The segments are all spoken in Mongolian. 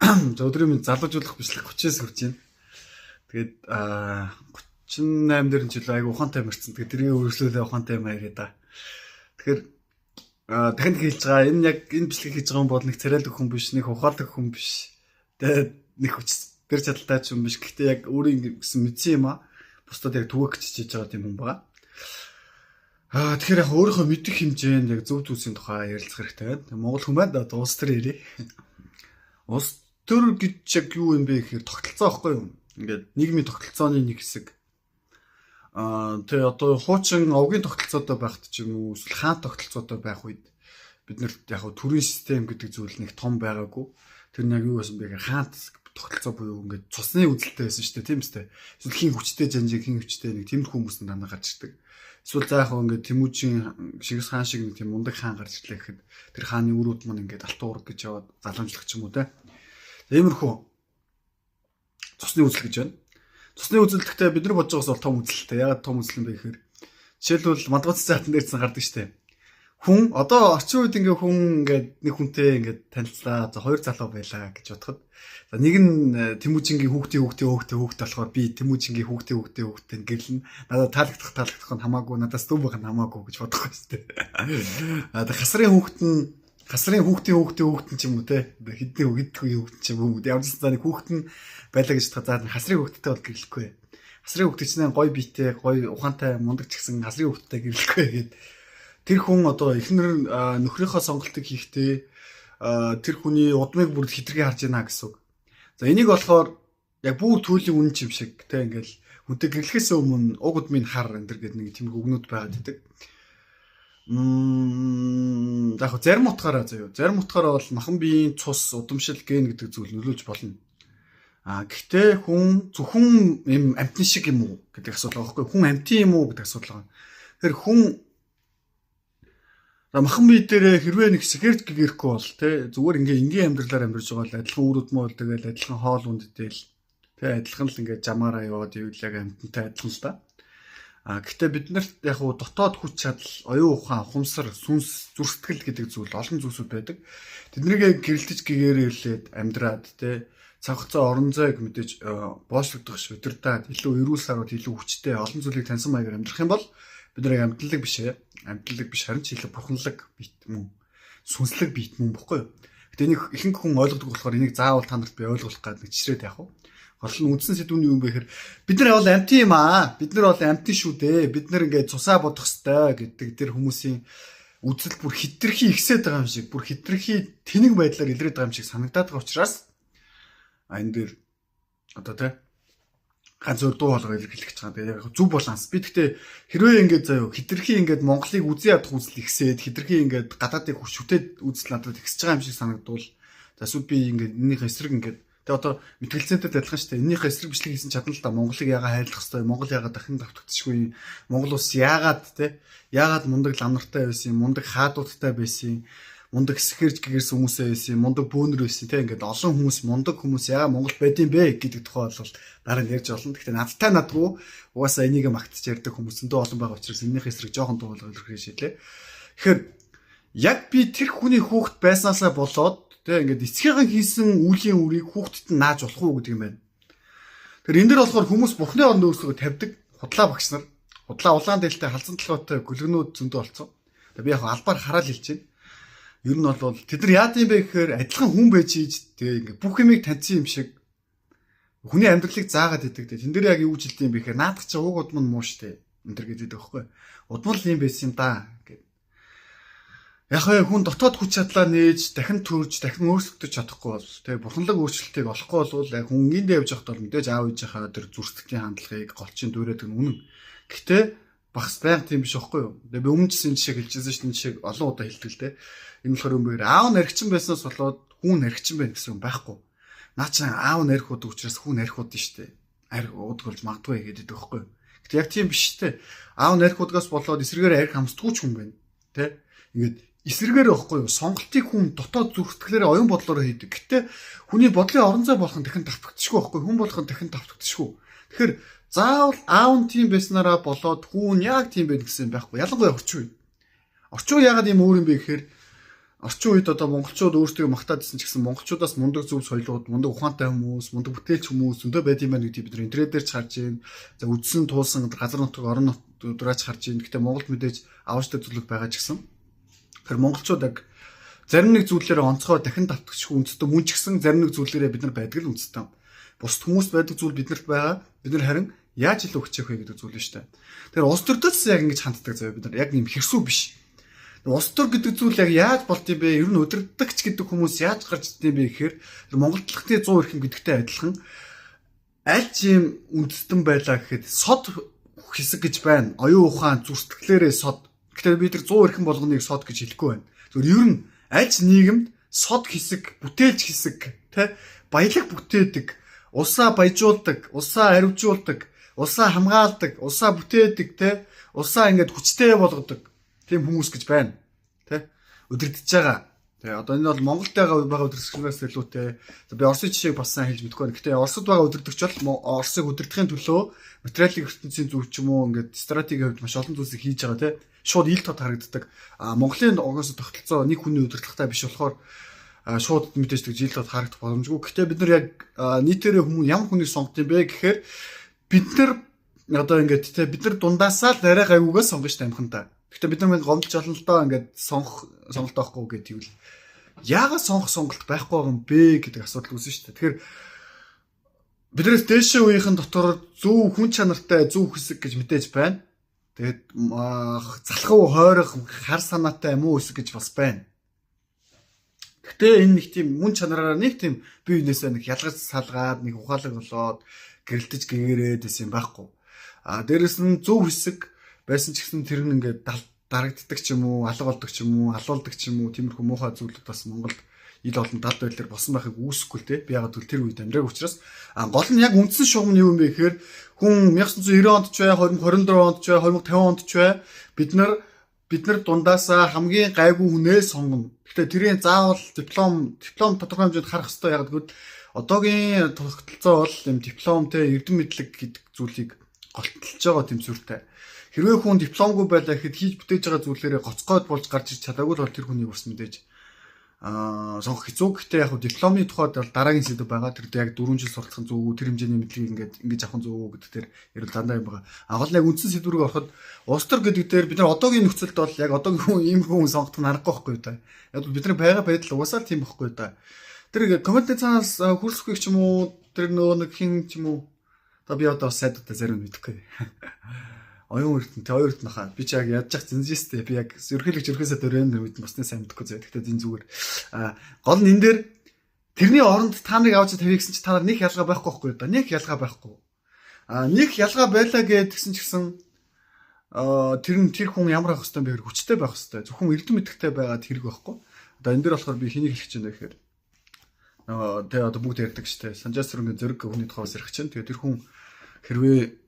За, өдрийн мэнд, залуужуулах бичлэг 39 хүрч байна. Тэгээд 38 дээр нь жил айгу ухаантай мэрцэн. Тэгээд тэрийг үргэлжлүүлээ, ухаантай юм яриа да. Тэгэхээр дахин хэлж байгаа, энэ яг энэ бичлэг хийж байгаа хүн бол нэг царайлаг хүн биш, нэг ухаалаг хүн биш. Тэгээд нэг хүч тэр чадaltaй ч юм биш. Гэхдээ яг өөрийн гэсэн мэдсэн юм аа. Бусдад яг түгээх гэж хичээж байгаа тийм хүн байгаа. Тэгэхээр яг өөрийнхөө мэдих хэмжээнд яг зөв зүйлсийн тухай ярилцах хэрэгтэй байна. Монгол хүн байна да, улс төр ярив. Улс төр гэж яг юу юм бэ гэхээр тогтолцоо байхгүй юу? Ингээд нийгмийн тогтолцооны нэг хэсэг. Тэгээ одоо хуучин овгийн тогтолцоотой байхад ч юм уу, эсвэл хаан тогтолцоотой байх үед бид нарт яг төрийн систем гэдэг зүйл нэг том байгаагүй. Тэр нь яг юу байсан бэ гэхээр хаант тогтолцоо буюу ингээд цусны үзэлтэй байсан шүү дээ, тийм үстэй. Эсвэл хин хүчтэй жанжиг, хин хүчтэй, нэг тиймэрхүү хүмүүс нь дандаа гарч ирдэг. Эсвэл за яг ингээд Тэмүүжин, Шингис хаан шиг нэг тийм мундаг хаан гарч ирлээ гэхэд тэр хааны үрүүд маань ингээд алтан уураг гэж яваад залгамжлах ч юм уу, те. Иймэрхүү цусны үзэл гэж байна. Цусны үзэл гэхдээ бид нар бодож байгаас бол том үзэлтэй. Яагаад том үзэл юм бэ гэхээр жишээлбэл Мадгац заатан дээр цэн гардаг штэ. Хүн одоо орчин үед ингээ хүн ингээд нэг хүнтэй ингээд танилцлаа. За, хоёр залуу байлаа гэж бодоход, за, нэг нь Тэмүүжингийн хүүхдийн хүүхдийн хүүхдийн хүүхд болохоор би Тэмүүжингийн хүүхдийн хүүхдийн хүүхдтэй гэрлэн, надад таалагдах таалагдах нь хамаагүй, надаас дүү байх нь хамаагүй гэж бодох байх штэ. А тэг хасрын хүүхд нь, хасрын хүүхдийн хүүхдийн хүүхд нь ч юм уу, те, хэдний хэдхэн хүүхд ч юм уу, ямар ч за нэг хүүхд нь байлаа гэж бодоход, за, хасрын хүүхдтэй бол гэрлэхгүй. Хасрын хүүхд чинь гоё биетэй, гоё ухаантай, мундаг ч гэсэн хасрын хүүхдтэй гэрлэхгүй гээд тэр хүн одоо эхнэр нөхрийнхөө сонголтыг хийхдээ тэр хүний удмыг бүр хитрхи харж байна гэсэн үг. За, энийг болохоор яг бүр түүлийн үнэн юм шиг, те, ингээл хүнтэй гэрлэхээс өмнө уг удмыг хар энэ төр гэдэг нэг тиймэрхүү үгнүүд байгаад байдаг. Яг зарим утгаараа заяа. Зарим утгаараа бол махан биеийн цус, удамшил, ген гэдэг зүйл нөлөөлж болно. А гэхдээ хүн зөвхөн юм амтны шиг юм уу гэдэг асуудал байгаа байхгүй. Хүн амтын юм уу гэдэг асуудал байгаа. Тэгэхээр хүн махан бие дээр хэрвээ нэг сэхэрч гэрэхгүй бол, те, зүгээр ингээ энгийн амьдралаар амьдарч байгаа бол адилхан үр удмаа бол тэгэл адилхан хоол хүндтэй л, те, адилхан л ингээ жамаараа яваад ивэл яг амтантай адилхан л та. А гэхдээ бид нарт яг уу дотоод хүч чадал, оюун ухаан, ухамсар, сүнс, зүрх сэтгэл гэдэг зүйл, олон зүйлсүүд байдаг. Тэднийг гэрэлтэж гэгээрэлээд амьдраад, те, цаг хугацаа орон зайг мэдээж боочлогдох ш удирдаад илүү эрүүл сарууд, илүү хүчтэй, олон зүйлийг таньсан маягаар амьдрах юм бол бид нар амьдлаг биш ээ. Амьдлаг биш, харин ч илүү бурханлаг биет мөн. Сүнслэг биет мөн бохгүй юу? Гэтэ энийг ихэнх хүн ойлгодог болохоор энийг заавал та нарт би ойлгуулах гээд нэг чирээд яах вэ? Гол нь үндсэн сэдв нь юу юм бэ гэхээр бид нар бол амтын юм аа. Бид нар бол амтын шүү дээ. Бид нар ингээд цусаа бодох ёстой гэдэг тэр хүмүүсийн үзэл бүр хитрхи ихсээд байгаа юм шиг, бүр хитрхи тэнэг байдлаар илрээд байгаа юм шиг санагдаад байгаа учраас энэ дээр одоо, те, ганц өөр дуу хоолой илэрхийлэх гэж байгаа. Тэгээд яг зөв баланс. Би тэгтээ хэрвээ ингээд заяо хитрхи ингээд Монголыг үзэн ядах үзэл ихсээд, хитрхи ингээд гадаадыг шүтээд үзэл надад ихсэж байгаа юм шиг санагдвал, за, эсвэл би ингээд энэнийхээ эсрэг ингээд тэгээ одоо мэтгэлцэнтэй адилхан шүү дээ. Энэнийхээ эсрэг бичлэг хийсэн чадна л да. Монголыг яагаад хайрлах хэвтэй, Монгол яагаад дахин давтагдчихгүй, Монгол улс яагаад, те, яагаад мундаг лам нартай байсан, мундаг хаадуудтай байсан, мундаг сэхэрж гэгэрсэн хүмүүсээ байсан, мундаг бөөнөр байсан, те, ингээд олон хүмүүс, мундаг хүмүүс яагаад Монгол байдсан бэ гэдэг тухай бол дараа нь ярьж болно. Гэхдээ надтай надгүй угаасаа энийг магтаж ярьдаг хүмүүс зөндөө олон байгаа учраас энэнийхээ эсрэг жоохон дуулах илэрхийлж шийдлээ. Тэгэхээр яг би тэр хүний хүүхэд байснаасаа болоод, те, ингээд эцгийнхэн хийсэн үүлийн үрийг хүүхдэд нь нааж болох уу гэдэг юм байна. Тэгэхээр энэ дэр болохоор хүмүүс бурхны оронд өөрсдөө тавьдаг худлаа багш нар, худлаа улаан дээлтэй, халзан толгойтой гүлгнүүд зөндөө олцсон. Тэгээ би яг албаар хараал хэлж байна. Ер нь бол тэд нар яад юм бэ гэхээр адилхан хүн байж ийж тэгээ ингээ бүх юмыг таньсан юм шиг хүний амьдралыг заагаад идэг. Тэн дээр яг юу гэж хэлдэг юм бэ гэхээр наадах чи уг удам нь муу штэ. Энэ төр гэдэг байхгүй. Удмал юм байсан юм да гэд. Яг хөө хүн дотоод хүч чадлаа нээж, дахин төрж, дахин өөрчлөгдөж чадахгүй бол, тэгээ бурханлаг өөрчлөлтийг олохгүй бол яг хүн энгийндээ явж байхад бол мэдээж аав ээжийнхаа тэр зүрх сэтгэлийн хандлагыг голчин дүүрээд нь үнэн. Гэхдээ багс байнга тийм биш байхгүй юу? Тэгээ би өмнө ч энэ жишээг хэлжсэн шүү дээ. Энэ жишээг олон удаа хэлдэг л дээ. Энэ болохоор юм бэ? Аав нархичин байснаас болоод хүн нархичин байна гэсэн юм байхгүй. Наа чи аав нарих удаг учраас хүн нарих уд нь шүү дээ. Арх удаг болж магадгүй гэдэг байхгүй юу? Гэтэ яг тийм биш шүү дээ. Аав нарих удгаас болоод эсрэгээр арх хамсдаггүй ч хүн байна. Тэ? Ингээд эсрэгээр байхгүй юу? Сонголтыг хүн дотоод зүрх сэтгэлээрээ, оюун бодлороо хийдэг. Гэтэ хүний бодлын орон зай болгон дахин давтагдчихгүй байхгүй юу? Хүн болгон дахин давтагдчихгүй. Тэгэхээр заавал аав нь тийм байснараа болоод хүн яг тийм байх гэсэн юм байхгүй. Ялангуяа орчин үе. Орчин үе яагаад ийм өөр юм бэ гэхээр Орчин үед одоо монголчууд өөрсдөө магтаад ирсэн ч гэсэн монголчуудаас мундаг зөв соёлууд, мундаг ухаантай хүмүүс, мундаг бүтээлч хүмүүс зөндөө байд юм байна гэдгийг бид нар интернет дээр ч харж байна. За үдсэн туулсан газар нутаг орон нутгуудаарч харж байна. Гэхдээ Монголд мэдээж аваачтай зүйлүүд байгаа ч гэсэн. Тэгэхээр монголчууд яг зарим нэг зүйлээрээ онцгой дахин давтагчгүй үндэстэн мөн ч гэсэн зарим нэг зүйлээрээ бид нар байдаг л үндэстэн. Бусд хүмүүс байдаг зүйл биднэрт байгаа. Бид нар харин яаж илүү хичээх вэ гэдэг зүйл нь шүү дээ. Тэгэхээр улс төрдөөс яг ингэж ханддаг заяа бид нар яг юм хэрсүү биш. Улс төр гэдэг зүйл яг яаж болд юм бэ? Ер нь удирдагч гэдэг хүмүүс яаж гарч ирд юм бэ гэхээр Монгол талхны 100 эрхэм гэдэгтэй адилхан аль ч юм үндэстэн байлаа гэхэд сод хэсэг гэж байна. Оюун ухаан зүртгэлээрээ сод. Тэгэхээр бид нар 100 эрхэм болгоныг сод гэж хэлэхгүй байна. Зөвхөн ер нь аль ч нийгэмд сод хэсэг, бүтээлч хэсэг, тэ баялаг бүтээдэг, улсаа баяжуулдаг, улсаа аривжуулдаг, улсаа хамгаалдаг, улсаа бүтээдэг, тэ улсаа ингээд хүчтэй болгодог тийм хүмүүс гэж байна. Тэ? Удирдах байгаа. Тэ одоо энэ бол Монголд байгаа удирдагчнаас илүүтэй. Би Оросын жишээг бас сайн хэлж мэдэхгүй байна. Гэтэ Оросд байгаа удирдагч бол Оросыг удирдахын төлөө материалын ертөнцийн зүг ч юм уу ингээд стратегийн хувьд маш олон зүйлсийг хийж байгаа тэ. Шууд ил тод харагддаг. А Монголын угаасаа тогтолцоо нэг хүний удирдлагатай биш болохоор шууд мэдээж тэг жил тод харагдах боломжгүй. Гэтэ бид нар яг нийтээрээ хүмүүс ямар хүнийг сонгох юм бэ гэхээр бид нар одоо ингээд тэ бид нар дундаасаа л арай гайгүйгээ сонгоно шүү дээ амхантаа. Гэхдээ бид нар мэн гомдолж олон л доо ингээд сонгох сонголт байхгүй гэдэг тэгвэл яагаад сонгох сонголт байхгүй байгаа юм бэ гэдэг асуудал үүснэ шүү дээ. Тэгэхээр биднээс дээшээ үеийнхэн дотор зөв хүн чанартай зөв хэсэг гэж мэдээж байна. Тэгээд залхуу хойрох хар санаатай муу хэсэг гэж бас байна. Гэхдээ энэ нэг тийм мөн чанараараа нэг тийм бие биенээсээ нэг ялгаж салгаад нэг ухаалаг болоод гэрэлтэж гэгэрээд байсан юм байхгүй. А дээрэс нь зөв хэсэг байсан ч гэсэн тэр нь ингээд дарагддаг ч юм уу, алга болдог ч юм уу, алуулдаг ч юм уу, тиймэрхүү муухай зүйлүүд бас Монголд ил олон далд байдлаар болсон байхыг үүсэхгүй л те. Би ягаад гэвэл тэр үед амьдраагүй учраас гол нь яг үндсэн шугам нь юу юм бэ гэхээр хүн 1990 онд ч бай, 2024 онд ч бай, 2050 онд ч бай бид нар дундаасаа хамгийн гайгүй хүнээ сонгоно. Гэхдээ тэрийн заавал диплом тодорхой хэмжээнд харах хэрэгтэй. Яг гэвэл одоогийн тогтолцоо бол юм диплом те эрдэм мэдлэг гэдэг зүйлийг голтолж байгаа тэмцвэртэй. Хэрвээ хүн дипломгүй байлаа гэхэд хийж бүтээж байгаа зүйлээрээ гоцгойд болж гарч ирч чадаагүй бол тэр хүнийг бас мэдээж сонгох хэцүү. Гэхдээ яг дипломны тухайд бол дараагийн сэдэв байгаа. Тэр яг 4 жил суралцах нь зөв үү, тэр хэмжээний мэдлэгийг ингээд ингэж авах нь зөв үү гэдэг тэр ерөөл дандаа юм байгаа. Агуул яг үндсэн сэдвүүрээ ороход улс төр гэдэг дээр бид нар одоогийн нөхцөлд бол яг одоогийн хүн ийм хүн сонгох нь аргагүй байхгүй юу та. Яг бидний байгаа байдал угаасаа л тийм байхгүй юу та. Тэр комментийн цаанаас хөрсөхгүй ч юм уу, тэр нөгөө нэг хин ч юм уу. Одоо би одоо сайдуудаа зарим мэдэхгүй. Оюун эрдэнэ тэ оюун эрдэнэ хаа. Би ч яг ядж зах зинжээстэй. Би яг ерөнхийлөгч ерхөөсөө дөрөв үед басны сайн мэдэхгүй зэ. Гэхдээ зин зүгээр. Гол нь энэ дээр тэрний оронд та нарыг авч тавья гэсэн чи та нар нэг ялгаа байхгүй байхгүй юу да. Нэг ялгаа байхгүй. Нэг ялгаа байлаа гэдгсэн ч гэсэн тэр нь тэр хүн ямар байх хэвээр бэ гэхээр хүчтэй байх хэвээр. Зөвхөн эрдэм мэдхтэй байгаад хэрэг байхгүй. Одоо энэ дээр болохоор би хэнийг хэлэх гэж байна гэхээр нөгөө тэ одоо бүгд ярьдаг штэ. Санжаа сүрэнгийн зөрөг хүний тухай бас ярих чинь. Тэгээ тэр хүн хэрвээ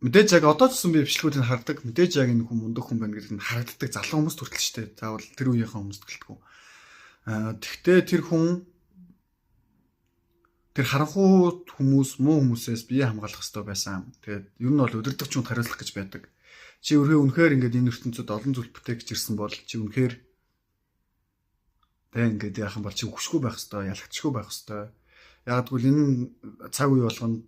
мэдээж яг одоо ч гэсэн би бичлэгүүдийг хардаг. Мэдээж яг энэ хүн мундаг хүн байна гэдэг нь харагддаг. Залуу хүмүүс хүртэл штэ. Заавал тэр үеийнхэн хүмүүс гэлтгүү. Тэгтээ тэр хүн тэр харанхуй хүмүүс муу хүмүүсээс бие хамгаалах хэрэгтэй байсан. Тэгээд ер нь бол удирдахч хүнд хариуцлах гэж байдаг. Чи өрхөө үнэхээр ингээд энэ ертөнцид олон зүйл бүтээх гэж ирсэн бол чи үнэхээр тэ ингээд яах юм бол чи үхшгүй байх хэрэгтэй, ялагдчихгүй байх хэрэгтэй. Яг гэвэл энэ цаг үе болгонд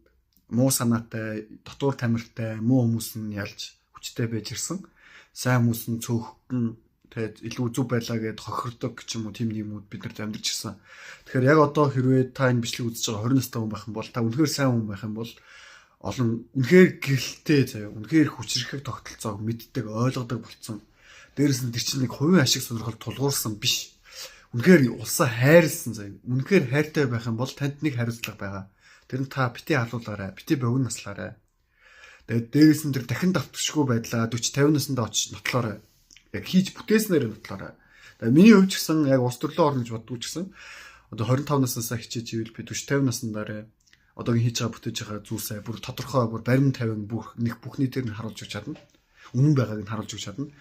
муу санаатай, дотуур тамиртай, муу хүмүүс нь ялж хүчтэй байж ирсэн. Сайн хүмүүс нь цөөхөн тэгээд илүү зөв байлаа гэд хохирдог ч юм уу тийм нийгмүүд бид нарт амьдарч ирсэн. Тэгэхээр яг одоо хэрвээ та энэ бичлэг үзэж байгаа 20 настай хүн байх юм бол та үнэхээр сайн хүн байх юм бол олон үнэхээр гэрэлтэй заяа, үнэхээр хүчрхэг тогтолцоог мэддэг, ойлгодог болцсон. Дээрээс нь тэр чинь нэг хувийн ашиг сонирхол тулгуурсан биш. Үнэхээр улсаа хайрлсан заяа. Үнэхээр хайртай байх юм бол танд нэг хариуцлага байгаа. Тэр нь та бити халуулаарай, бити богино наслаарай. Тэгээд дээрээс нь тэр дахин давтагчгүй байдлаа 40 50 насндаа очиж нотлоорой. Яг хийж бүтээснээр нотлоорой. Тэгээд миний хувьд ч гэсэн яг улс төрлөө орно гэж боддгоо ч гэсэн одоо 25 наснасаа хичээж ивэл би 40 50 насндараа одоогийн хийж байгаа бүтээж байгаа зүйлсээ бүр тодорхой бүр баримт тавин бүх нэг бүхний тэр нь харуулж өгч чадна. Үнэн байгааг нь харуулж өгч чадна.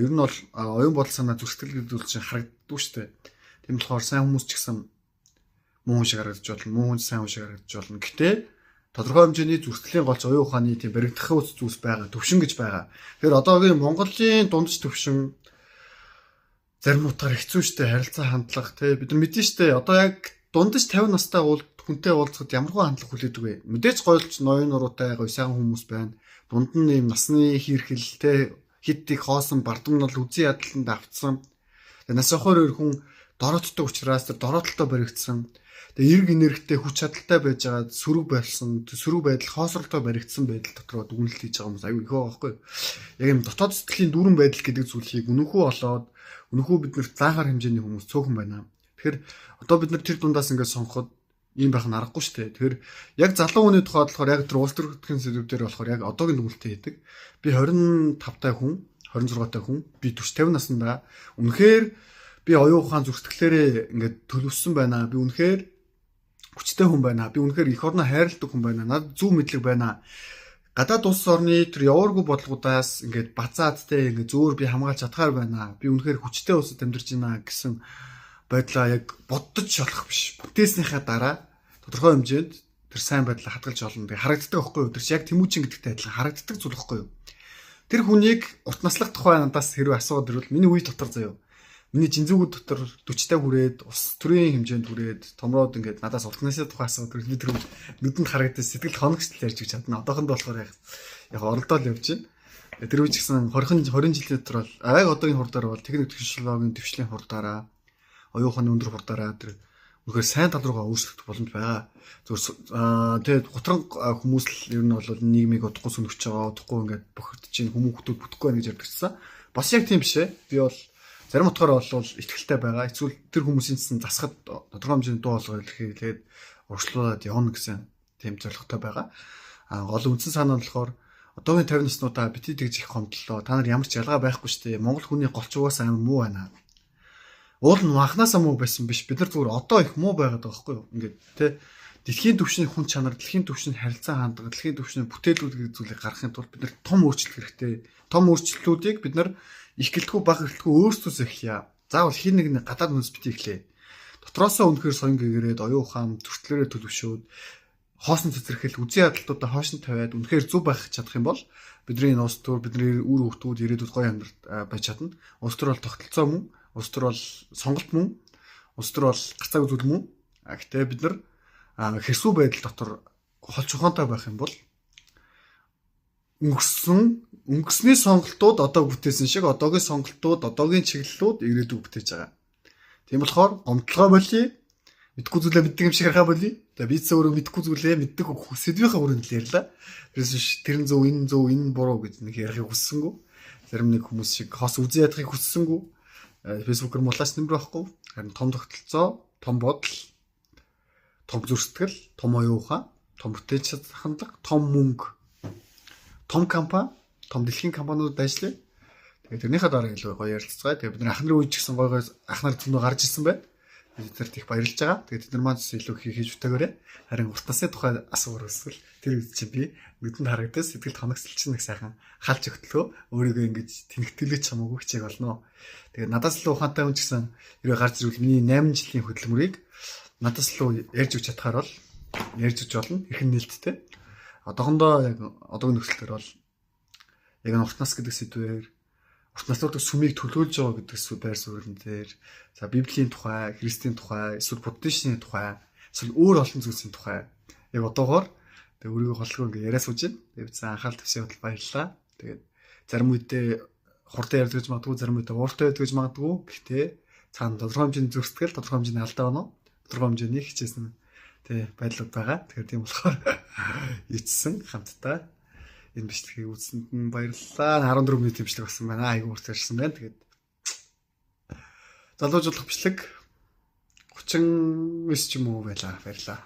Ер нь бол оюун бодол санаа зүрхтгэл гэдэг зүйл чинь харагддгүй шүү дээ. Тийм болохоор сайн хүмүүс ч гэсэн муу хүн шиг харагдаж болно, муу хүн сайн хүн шиг харагдаж болно. Гэтэ тодорхой хэмжээний зүрхтгэлийн голч оюун ухааны тийм баригдах зүйлс байгаа, төвшин гэж байгаа. Тэгэхээр одоогийн Монголын дундч төвшин Зарим утгаар хэцүү шттэ харилцаа хандлага те бид нар мэдэн шттэ одоо яг дундаж 50 настай хүнтэй уулзахад ямархуу хандлага хүлээдэг вэ? Мэдээж гоёлч ноён нуруутай гоё сайхан хүмүүс байна. Дунд нь ийм насны хийрхэл те хит их хоосон бардамнал үзэн ядалтанд автсан. Тэгээ нас охоор хүн дорооттой учраас тэр дороотлолтой баригдсан. Тэгээ эрг энергитэй хүч чадалтай байж байгаа сөрөг болсон, сөрөг байдал хоосролтой баригдсан байдал дотор дүгнэлт хийж байгаа хүмүүс аюу их байгаа байхгүй юу? Яг юм дотоод сэтгэлийн дүүрэн байдал гэдэг зүйлийг үнэнхүү олоод үнэхүү бид нарт заахар хэмжээний хүмүүс цөөхөн байна. Тэгэхээр одоо бид нар тэр дундаас ингээд сонгоход ийм байх нь аргагүй шүү дээ. Тэгэхээр яг залуу хүний тухайд болохоор яг тэр улс төрийн сэдв дээр болохоор яг одоогийн дүгнэлтээ хийдэг. Би 25 тай хүн, 26 тай хүн, би 40 50 наснда үнэхээр би оюун ухаан зүрхтгэлээрээ ингээд төлөвлөсөн байна. Би үнэхээр хүчтэй хүн байна. Би үнэхээр эх орноо хайрладаг хүн байна. Надад зөв мэдлэг байна. Гадаад улс орны тэр явааргүй бодлогуудаас ингээд базаад те ингээд зөөр би хамгаалж чадхаар байна. Би үнэхээр хүчтэй улсад амьдарч байна гэсэн байдлаа яг боддож болох биш. Бүтээснийхаа дараа тодорхой хэмжээнд тэр сайн байдлаа хадгалж олно. Тэгээ харагддаг байхгүй юу? Тэр чи яг Тэмүүжин гэдэгтэй адилхан харагддаг зүйл байхгүй юу? Тэр хүнийг урт наслах тухай надаас хэрвээ асууад ирвэл миний үе дотор заяа. Миний жинзүүгүүд дотор 40 та хүрээд ус төрийн хэмжээнд хүрээд томроод ингээд надаас урт наслах тухай асууад ирвэл би тэр нүдэнд харагдаж сэтгэл хоногчтол ярьж өгч чадна. Одоохондоо болохоор яг оролдоол явж байна. Тэр үе ч гэсэн 20 жилийн дотор бол яг одоогийн хурдаар бол техник технологийн дэвшлийн хурдаараа оюун ухааны өндөр хурдаараа тэр үнэхээр сайн тал руугаа өөрчлөгдөх боломж байгаа. Зүгээр тэгээд гутран хүмүүс л ер нь бол нийгмийг удахгүй сөнөж байгаа, удахгүй ингээд бохирдож чинь хүмүүхтүүд бүтэхгүй байна гэж ярьдагчсан. Бас яг тийм биш ээ. Би бол зарим утгаараа бол итгэлтэй байгаа. Эсвэл тэр хүмүүсийн цэсэн засахад тодорхой хэмжээний дуу хоолой илэрхийлээд урагшлуулад явна гэсэн тийм зорилготой байгаа. А гол үндсэн санаа нь болохоор одоогийн 50 наснуудаа бити тэгж их гомдлоо. Та нар ямар ч ялгаа байхгүй шүү дээ. Монгол хүний голч угаасаа амар муу байна. Уул нь анхнаасаа муу байсан биш. Бид нар зүгээр одоо их муу байгаад байгаа байхгүй юу? Ингээд тэ дэлхийн түвшний хүн чанар, дэлхийн түвшний харилцаа хандлага, дэлхийн түвшний бүтээлүүд гэдэг зүйлийг гаргахын тулд бид нар том өөрчлөлт хэрэгтэй. Том өөрчлөлтүүдийг бид нар их гэлтгүй бага гэлтгүй өөрсдөөс эхлэе. Заавал хин нэг нэг гадаад хүнс бити эхлэе. Дотроосоо үнэхээр соён гэгэрээд оюун ухаан төртлөөрөө төлөвшөөд хоосон цэцэрхэл үзэн ядалтуудаа хоош нь тавиад үнэхээр зөв байх чадах юм бол бидний энэ улс төр, бидний үр хөвгтүүд ирээдүйд гоё амьдрал байж чадна. Улс төр бол тогтолцоо мөн, улс төр бол сонголт мөн, улс төр бол гацааг зүйл мөн. А гэтээ бид нар хэрсүү байдал дотор холч ухаантай байх юм бол өнгөрсний сонголтууд одоо бүтээсэн шиг одоогийн сонголтууд, одоогийн чиглэлүүд ирээдүйг бүтээж байгаа. Тийм болохоор гомдлогоо болъё. Мэдгүй зүйлээ мэддэг юм шиг харахаа болъё. За би ч өөрөө мэдгүй зүйлээ мэддэг сэдвийнхаа хүрээнд л ярьлаа. Тэрээс биш тэр нь зөв, энэ зөв, энэ буруу гэж нэг ярихыг хүссэнгүй. Зарим нэг хүмүүс шиг хос үзэн ядахыг хүссэнгүй. Facebook-ээр мулаач нэмэр байхгүй. Харин том тогтолцоо, том бодол, том зүрхсэтгэл, том оюун ухаан, том бүтээч хандлага, том мөнгө, том компани, том дэлхийн компаниудад ажиллая. Тэгээд тэрнийхээ дараа илүү гоё ярилцгаая. Тэгээд бид нар ах нарын үе ч гэсэн гоё гоё ах нар зөндөө гарч ирсэн байна. Бид нарт их баярлж байгаа. Тэгээд тэд нар маань ч илүү хийж бүтээгээрэй. Харин урт насны тухай асуумар эсвэл тэр үед чинь би нүдэнд харагдаж сэтгэлд хоногсол чинь нэг сайхан халж өгтлөө өөрийгөө ингэж тэнхтгэлэж чамаагүй хичээг болно. Тэгээд надаас илүү ухаантай хүн ч гэсэн хэрвээ гарч ирвэл миний 8 жилийн хөдөлмөрийг надаас илүү ярьж өгч чадхаар бол ярьж өгч болно. Эрхэн нээлттэй. Одоохондоо яг одоогийн нөхцөл дээр бол яг энэ урт нас гэдэг сэдвээр урт наснуудыг сүмийг төлөөлж байгаа гэдэг зүйл байр суурин дээр за Библийн тухай, Христийн тухай, эсвэл буддизмын тухай, эсвэл өөр олон зүйлсийн тухай яг одоогоор тэгээ өөрийгөө голгүй ингээ яриа сууж байна. Тэгээ би анхаарал тавьсан явдал баярлалаа. Тэгээд зарим үедээ хурдан ярьдаг гэж магадгүй, зарим үедээ ууртай байдаг гэж магадгүй. Гэхдээ цаана тодорхой хэмжээний зүрхсэтгэл, тодорхой хэмжээний алдаа байна уу? Тодорхой хэмжээний хичээсэн тий байдлууд байгаа. Тэгэхээр тийм болохоор ичсэн хамтдаа энэ бичлэгийг үзсэнд нь баярлалаа. 14 минут бичлэг болсон байна. Айгуу урт ярьсан байна. Тэгээд залуужуулах бичлэг 39 ч юм уу байлаа. Баярлалаа.